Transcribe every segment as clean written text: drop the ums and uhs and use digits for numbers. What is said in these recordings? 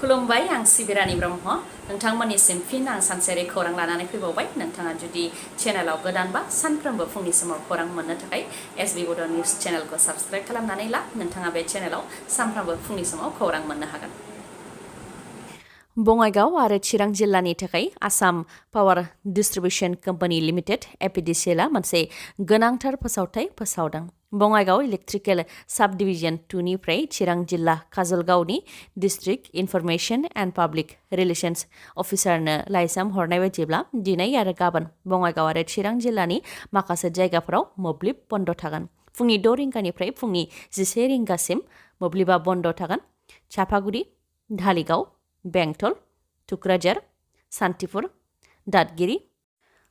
खुलुमबाय आं सिबिरानि ब्रह्म नोंथांमोननिसिम फिन आं सानसेयारि खौरां लानानै फैबावबाय नोंथाङा जुदि चेनेलाव गोदानबा सानफ्रोमबो फुंनि समाव खौरां मोननो थाखाय एसबी बड' निउज चेनेलखौ साबस्क्राइब खालामनानै ला नोंथाङा बे चेनेलाव सानफ्रोमबो फुंनि समाव खौरां मोननो हागोन। बङाइगाव आरो चिरां जिल्लानि थाखाय Assam power distribution company limited एपिडिसिएलआ मोनसे गोनांथार फोसावथाय फोसावदों। बङाइगाव इलेक्ट्रिकेल साब डिभिजन 2 निफ्राय चिरां जिल्ला काजलगावनि district information and public relations अफिसारनो लाइजाम हरनाय बायदिब्ला दिनै आरो गाबोन बङाइगाव आरो चिरां जिल्लानि माखासे जायगाफोराव मोब्लिब बन्द थागोन। फुंनि 6 रिंगानिफ्राय फुंनि 11 रिंगासिम मोब्लिबा बन्द थागोन। चापागुरि, धालिगाव, बेंटल, तुक्राझार, सान्तिपुर, दादगिरि,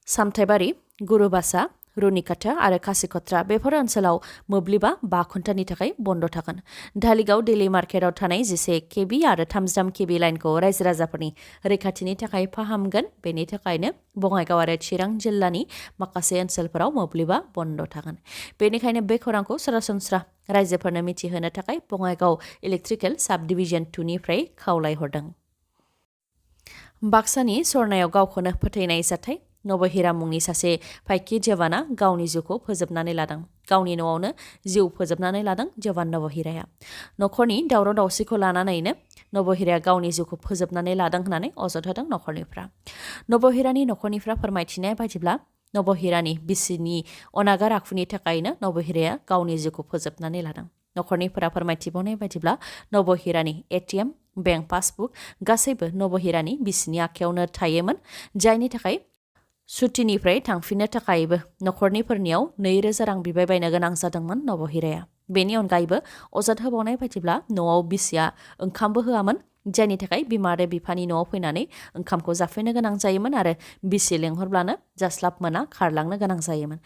सामथाइबारि, गुरुबासा, रुनिकाटा आरो कासिकत्रा बेफोर ओनसोलाव मोब्लिबा 5 घन्टानि थाखाय बन्द थागोन। धालिगाव डेली मार्केटआव थानाय 11 केबि आरो 33 केबि लाइनखौ रायजो राजाफोरनि रैखाथिनि थाखाय फाहामगोन। बेनि थाखायनो बङाइगाव आरो चिरां जिल्लानि माखासे ओनसोलफोराव मोब्लिबा बन्द थागोन। बेनिखायनो बे खौरांखौ सरासनस्रा रायजोफोरनो मिथिहोनो थाखाय बङाइगाव इलेक्ट्रिकेल साब डिभिजन 2 निफ्राय खावलायहरदों। बाक्सानि सरनायाव गावखौनो फोथैनाय जाथाय। नबहिरा मुंनि सासे फाइकि जवाना गावनि जिउखौ फोजोबनानै लादों। गावनि न'आवनो जिउ फोजोबनानै लादों जवान नबहिराया। नखरनि दावराव दावसिखौ लानानैनो नबहिराया गावनि जिउखौ फोजोबनानै लादों होननानै अजद होदों नखरनिफ्रा। नबहिरानि नखरनिफ्रा फोरमायथिनाय बायदिब्ला नबहिरानि बिसिनि अनागार आखुनि थाखायनो नबहिराया गावनि जिउखौ फोजोबनानै लादों। नखरनिफोरा फोरमायथिबावनाय बायदिब्ला नबहिरानि एटिएम, बेंक पासबुक गासैबो नबहिरानि बिसिनि आखायावनो थायोमोन, जायनि थाखाय सुटिनिफ्राय थांफिननो थाखायबो नखरनिफोरनियाव 2,000 रां बिबाय बायनो गोनां जादोंमोन नबहिराया। बेनि अनगायैबो अजद होबावनाय बायदिब्ला न'आव बिसिया ओंखामबो होआमोन, जायनि थाखाय बिमा आरो बिफानि न'आव फैनानै ओंखामखौ जाफैनो गोनां जायोमोन आरो बिसि लेंहरब्लानो जास्लाब मोना खारलांनो गोनां जायोमोन।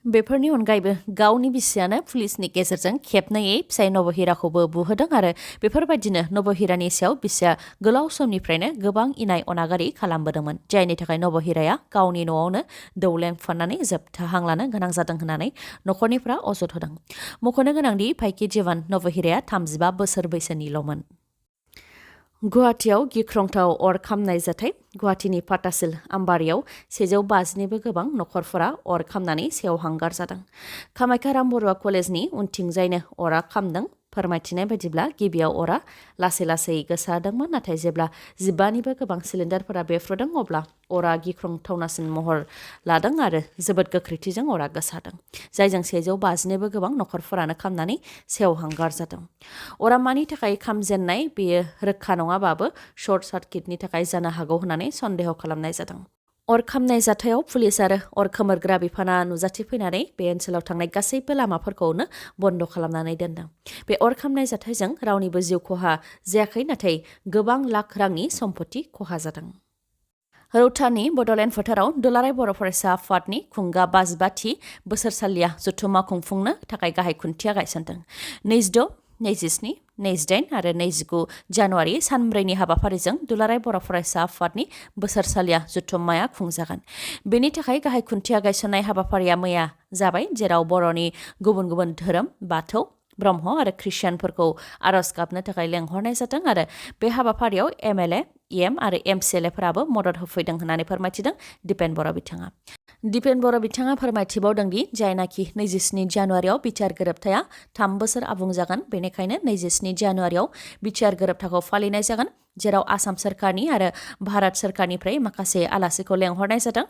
बेफोरनि अनगायैबो गावनि बिसियानो पुलिसनि गेजेरजों खेबनैयै फिसाय नबहिराखौबो बुहोदों आरो बेफोरबायदिनो नबहिरानि सायाव बिसिया गोलाव समनिफ्रायनो गोबां इनाय अनागारि खालामबोदोंमोन, जायनि थाखाय नबहिराया गावनि न'आवनो दौलेंफाननानै जोबथा हां लानो गोनां जादों होननानै नखरनिफ्रा अजद होदों। मख'नो गोनांदि फाइकि जवान नबहिराया 35 बोसोर बैसोनिल'मोन। गुवाहाटीआव गिख्रंथाव अर खामनाय जाथाय। गुवाहाटीनि पाटासिल आम्बारियाव 150निबो गोबां नखरफोरा अर खामनानै सेवहांगार जादों। कामाख्या राम बरुवा कलेजनि उनथिंजायनो अरा खामदों। फोरमायथिनाय बायदिब्ला गिबियाव अरा लासै लासै गोसारदोंमोन, नाथाय जेब्ला 15निबो गोबां सिलिन्डारफोरा बेफ्रुदों अब्ला अरा गिख्रंथावनासिन महर लादों आरो जोबोद गोख्रैथिजों अरा गोसारदों, जायजों 150निबो गोबां नखरफोरानो खामनानै सेवहांगार जादों। अरा मानि थाखाय खामजेननाय बेयो रोखा नङाबाबो शर्ट सार्किटनि थाखाय जानो हागौ होननानै सन्देह खालामनाय जादों। अर खामनाय जाथायाव पुलिस आरो अर खोमोरग्रा बिफाना नुजाथिफैनानै बे ओनसोलाव थांनाय गासैबो लामाफोरखौनो बन्द खालामनानै दोनदों। बे अर खामनाय जाथायजों रावनिबो जिउ खहा जायाखै, नाथाय गोबां लाख रांनि सम्पति खहा जादों। रौतानि बड'लेण्ड फोथाराव दुलाराय बर' फरायसा आफादनि खुंगा 55थि बोसोरसालिया जथुम्मा खुंफुंनो थाखाय गाहाय खुन्थिया गायसनदों। 26, 27, 28 आरो 29 जानुवारि सानब्रैनि हाबाफारिजों दुलाराय बर' फरायसा आफादनि बोसोरसालिया जथुम्माया खुंजागोन। बेनि थाखाय गाहाय खुन्थिया गायसननाय हाबाफारिया मैया जाबाय, जेराव बर'नि गुबुन गुबुन धोरोम बाथौ, ब्रह्म आरो ख्रिस्टियानफोरखौ आर'ज गाबनो थाखाय लेंहरनाय जादों आरो बे हाबाफारियाव एमएलए, इएम आरो एमसिएलएफोराबो मदद होफैदों होननानै फोरमायथिदों दिपेन बर' बिथाङा। दिपेन बर' बिथाङा फोरमायथिबावदोंदि जायनाखि 27 जानुवारियाव बिटिआर गोरोबथाया 3 बोसोर आबुं जागोन, बेनिखायनो 27 जानुवारियाव बिटिआर गोरोबथाखौ फालिनाय जागोन, जेराव आसाम सोरखारनि आरो भारत सोरखारनिफ्राय माखासे आलासिखौ लेंहरनाय जादों।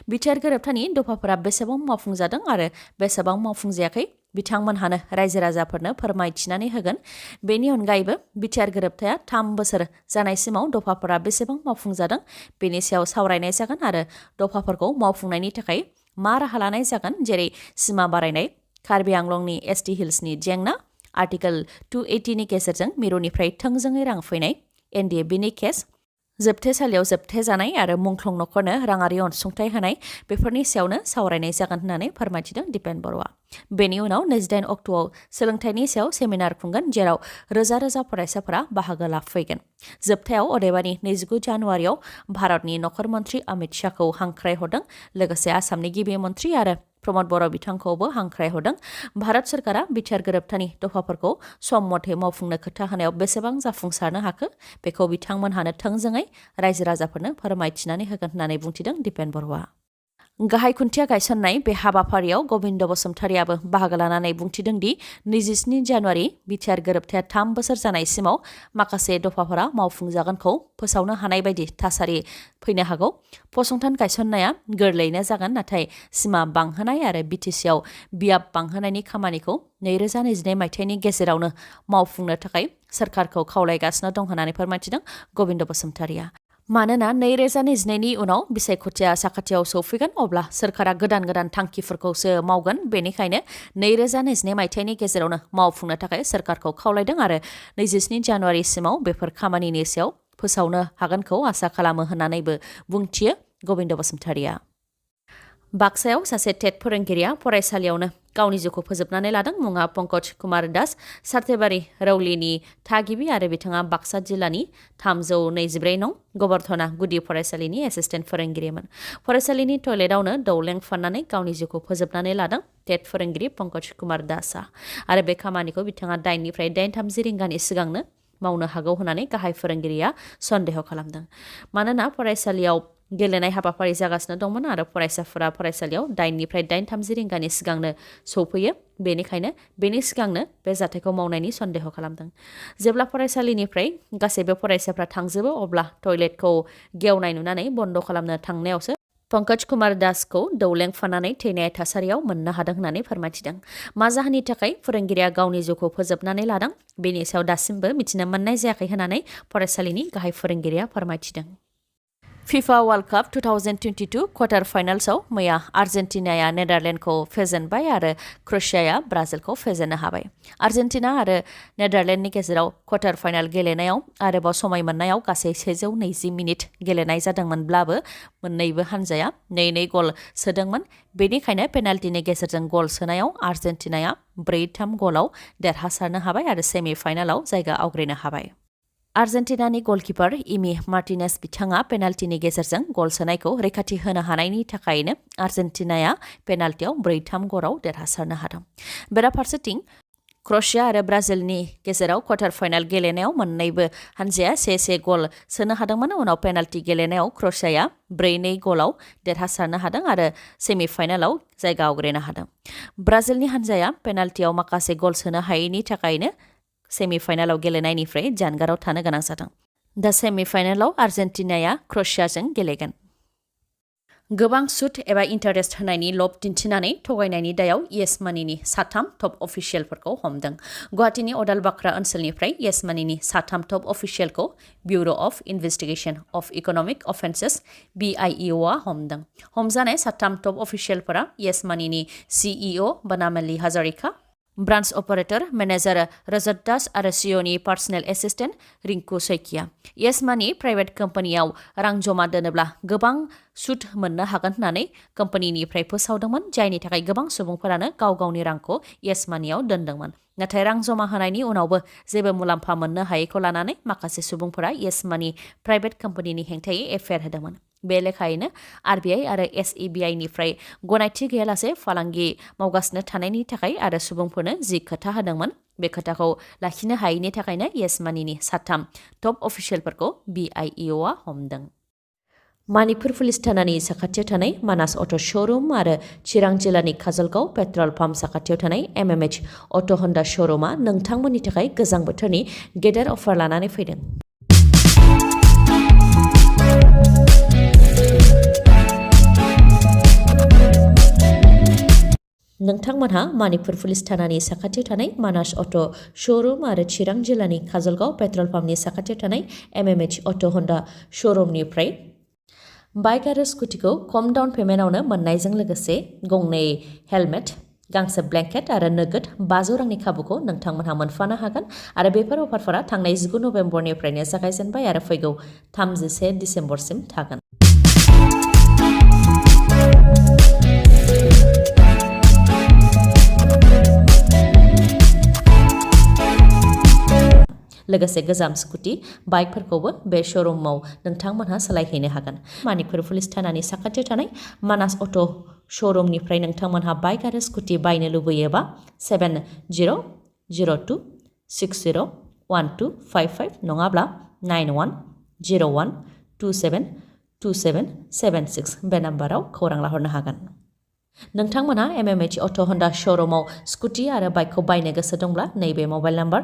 बिटिआर गोरोबथानि दफाफोरा बेसेबां मावफुंजादों आरो बेसेबां मावफुंजायाखै बिथांमोनहानो रायजो राजाफोरनो फोरमायथिनानै होगोन। बेनि अनगायैबो बिटिआर गोरोबथाया 3 बोसोर जानायसिमाव दफाफोरा बेसेबां मावफुंजादों बेनि सायाव सावरायनाय जागोन आरो दफाफोरखौ मावफुंनायनि थाखाय मा राहा लानाय जागोन, जेरै सिमा बारायनाय, कार्बि आंलंनि एसटि हिल्सनि जेंना, आर्टिकल 280नि गेजेरजों मिरुनिफ्राय थोंजोङै रां फैनाय, एनडिएफबिनि केस, जोबथेसालियाव जोबथेजानाय आरो मुंख्लं नखरनो राङारि अनसुंथाइ होनाय बेफोरनि सायावनो सावरायनाय जागोन होननानै फोरमायथिदों दिपेन बर'आ। बेनि उनाव 28 अक्ट'आव सोलोंथाइनि सायाव सेमिनार खुंगोन, जेराव रोजा रोजा फरायसाफोरा बाहागो लाफैगोन। जोबथायाव अदेबानि 29 जानुवारियाव भारतनि नखर मन्त्रि अमित शाहखौ हांख्रायहरदों, लोगोसे आसामनि गिबि मन्त्रि आरो प्रमद बर' बिथांखौबो हांख्रायहरदों। भारत सरकारा बिटिआर गोरोबथानि दफाफोरखौ सम मथे मावफुंनो खोथा होनायाव बेसेबां जाफुंसारनो हाखो बेखौ बिथांमोनहानो थोंजोङै रायजो राजाफोरनो फोरमायथिनानै होगोन होननानै बुंथिदों दिपेन बर'आ। गाहाय खुन्थिया गायसननाय बे हाबाफारियाव गबिन्द बसुमतारियाबो बाहागो लानानै बुंथिदों दि 27 जानुवारि बिटिआर गोरोबथाया 3 बोसोर जानायसिमाव माखासे दफाफोरा मावफुंजागोनखौ फोसावनो हानाय बायदि थासारि फैनो हागौ। फसंथान गायसननाया गोरलैयैनो जागोन, नाथाय सिमा बांहोनाय आरो बिटिसिआव बियाब बांहोनायनि खामानिखौ 2022 मायथाइनि गेजेरावनो मावफुंनो थाखाय सोरखारखौ खावलायगासिनो दं होननानै फोरमायथिदों गबिन्द बसुमतारिया। मानोना 2022नि उनाव बिसायख'थिया साखाथियाव सौफैगोन, अब्ला सोरखारा गोदान गोदान थांखिफोरखौसो मावगोन। बेनिखायनो 2022 मायथाइनि गेजेरावनो मावफुंनो थाखाय सोरखारखौ खावलायदों आरो 27 जानुवारिसिमाव बेफोर खामानिनि सायाव फोसावनो हागोनखौ आसा खालामो होननानैबो बुंथियो गबिन्द बसुमतारिया। बाक्सायाव सासे टेट फोरोंगिरिया फरायसालियावनो गावनि जिउखौ फोजोबनानै लादों। मुङा पंकज कुमार दास, सार्तेबारि रौलीनि थागिबि आरो बिथाङा बाक्सा जिल्लानि 324 नं गबर्धना गुदि फरायसालिनि एसिस्टेन्ट फोरोंगिरिमोन। फरायसालिनि टयलेटआवनो दौलें फाननानै गावनि जिउखौ फोजोबनानै लादों टेट फोरोंगिरि पंकज कुमार दासआ। आरो बे खामानिखौ बिथाङा 9निफ्राय 8:30 रिंगानि सिगांनो मावनो हागौ होननानै गाहाय फोरोंगिरिया सन्देह खालामदों। मानोना फरायसालियाव गेलेनाय हाबाफारि जागासिनो दंमोन आरो फरायसाफोरा फरायसालियाव 9निफ्राय 8:30 रिंगानि सिगांनो सौफैयो, बेनिखायनो बेनि सिगांनो बे जाथायखौ मावनायनि सन्देह खालामदों। जेब्ला फरायसालिनिफ्राय गासैबो फरायसाफ्रा थांजोबो, अब्ला टयलेटखौ गेवनाय नुनानै बन्द खालामनो थांनायावसो पंकज कुमार दासखौ दौलें फाननानै थैनाय थासारियाव मोननो हादों होननानै फोरमायथिदों। मा जाहोननि थाखाय फोरोंगिरिया गावनि जिउखौ फोजोबनानै लादों बेनि सायाव दासिमबो मिथिनो मोननाय जायाखै होननानै फरायसालिनि गाहाय फोरोंगिरिया फोरमायथिदों। फिफा वर्ल्ड काप 2022 क्वार्टार फाइनाल्सआव मैया आर्जेन्टिनाया नेदारलेन्डखौ फेजेनबाय आरो क्र'एशियाया ब्राजिलखौ फेजेननो हाबाय। आर्जेन्टिना आरो नेदारलेन्डनि गेजेराव क्वार्टार फाइनाल गेलेनायाव आरोबाव समाय मोननायाव गासै 120 मिनिट गेलेनाय जादोंमोनब्लाबो मोन्नैबो हानजाया 2-2 गल सोदोंमोन। बेनिखायनो पेनाल्टिनि गेजेरजों गल सोनायाव आर्जेन्टिनाया 4-3 गलाव देरहासारनो हाबाय आरो सेमि फाइनालाव जायगा आवग्रिनो हाबाय। आर्जेन्टिनानि गलकिपार इमि मार्टिनेज बिथाङा पेनाल्टिनि गेजेरजों गल सोनायखौ रैखाथि होनो हानायनि थाखायनो आर्जेन्टिनाया पेनाल्टियाव 4-3 गलाव देरहासारनो हादों। बेराफारसेथिं क्र'एशिया आरो ब्राजिलनि गेजेराव क्वार्टार फाइनाल गेलेनायाव मोन्नैबो हानजाया 1-1 गल सोनो हादोंमोन। उनाव पेनाल्टि गेलेनायाव क्र'एशियाया 4-2 गलाव देरहासारनो हादों आरो सेमि फाइनालाव जायगा आवग्रिनो हादों। ब्राजिलनि हानजाया पेनाल्टियाव माखासे गल सोनो हायैनि थाखायनो सेमि फाइनालाव गेलेनायनिफ्राय जानगाराव थानो गोनां जादों। दा सेमि फाइनालाव आर्जेन्टिनाया क्र'एशियाजों गेलेगोन। गोबां सुद एबा इन्टारेस्ट होनायनि लब दिन्थिनानै थगायनायनि दायाव येस मानिनि 3 टप अफिसियेलफोरखौ हमदों। गुवाहाटीनि अदालबाख्रा ओनसोलनिफ्राय येस मानिनि 3 टप अफिसियेलखौ bureau' of investigation of economic offences BIEOआ हमदों। हमजानाय 3 टप अफिसियेलफोरा येस मानिनि CEO Banamali Hazarika, branch operator manager Rajat Das आरो CEOनि personal assistant Rinku Saikia. Yes money private कम्पानियाव रां जमा दोनोब्ला गोबां सुद मोननो हागोन होननानै कम्पानिनिफ्राय फोसावदोंमोन, जायनि थाखाय गोबां सुबुंफोरानो गाव गावनि रांखौ येस मानियाव दोनदोंमोन। नाथाय रां जमा होनायनि उनावबो जेबो मुलाम्फा मोननो हायैखौ लानानै माखासे सुबुंफोरा येस मानि प्राइभेट कम्पानिनि हेंथायै एफआइआर होदोंमन। बे लेखायैनो RBI आरो SEBIनिफ्राय गनायथि गैयालासे फालांगि मावगासिनो थानायनि थाखाय आरो सुबुंफोरनो जि खोथा होदोंमोन बे खोथाखौ लाखिनो हायैनि थाखायनो येस मानिनि 3 टप अफिसियेलफोरखौ BIEOआ हमदों। मानिपुर पुलिस थानानि साखाथियाव थानाय मानास अट' श'रुम आरो चिरां जिल्लानि काजलगाव पेट्रल पाम्प साखाथियाव थानाय MMH अट' हन्डा श'रुमा नोंथांमोननि थाखाय गोजां बोथोरनि गेदेर अफार लानानै फैदों। नोंथांमोनहा मानिपुर पुलिस थानानि साखाथियाव थानाय मानास अट' श'रुम आरो चिरां जिल्लानि काजलगाव पेट्रल पाम्पनि साखाथियाव थानाय MMH अट' हन्डा श'रुमनिफ्राय बाइक आरो स्कुटिखौ खम डाउन पेमेन्टआवनो मोननायजों लोगोसे गंनै हेलमेट, गांसे ब्लेंकेट आरो नोगोद 500 रांनि खाबुखौ नोंथांमोनहा मोनफानो हागोन। आरो बेफोर अफारफोरा थांनाय 19 नबेम्बरनिफ्रायनो जागायजेनबाय आरो फैगौ 31 डिसेम्बरसिम थागोन। लोगोसे गोजाम स्कुटि बाइकफोरखौबो बे श'रुमाव नोंथांमोनहा सोलायहैनो हागोन। मानिपुर पुलिस थानानि साखाथियाव थानाय मानास अट' श'रुमनिफ्राय नोंथांमोनहा बाइक आरो स्कुटि बायनो लुबैयोबा 7002601255 नङाब्ला 9101272776 बे नाम्बाराव खौरां लाहरनो हागोन। नोंथांमोनहा MMH अट' हन्डा श'रुमाव स्कुटि आरो बाइकखौ बायनो गोसो दंब्ला नैबे मबाइल नाम्बार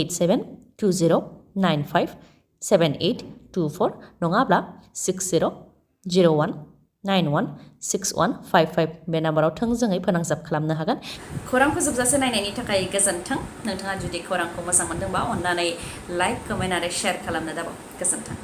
8720957824 नङाब्ला 6001916155 बे नाम्बाराव थोंजोङै फोनांजाब खालामनो हागोन। खौरां फोजोबजासे नायनायनि थाखाय गोजोन्थों। नोंथाङा जुदि खौरांखौ मोजां मोनदोंबा अन्नानै लाइक, कमेन्ट आरो शेयार खालामनो दाबाव। गोजोन्थों।